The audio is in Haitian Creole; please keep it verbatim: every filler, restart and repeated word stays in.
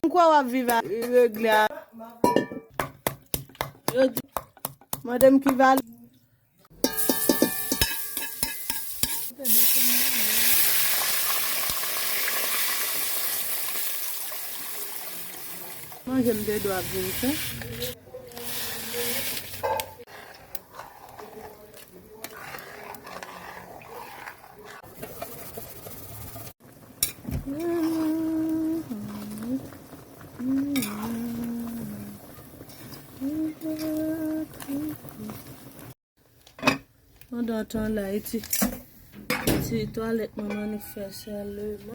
Kwa w ap viv a regle a? Yo di, mande m ki valè. Manje m te dwe ap vin fè. Pandan tan la, e ti, ti twalèt manman nou fè sèlman.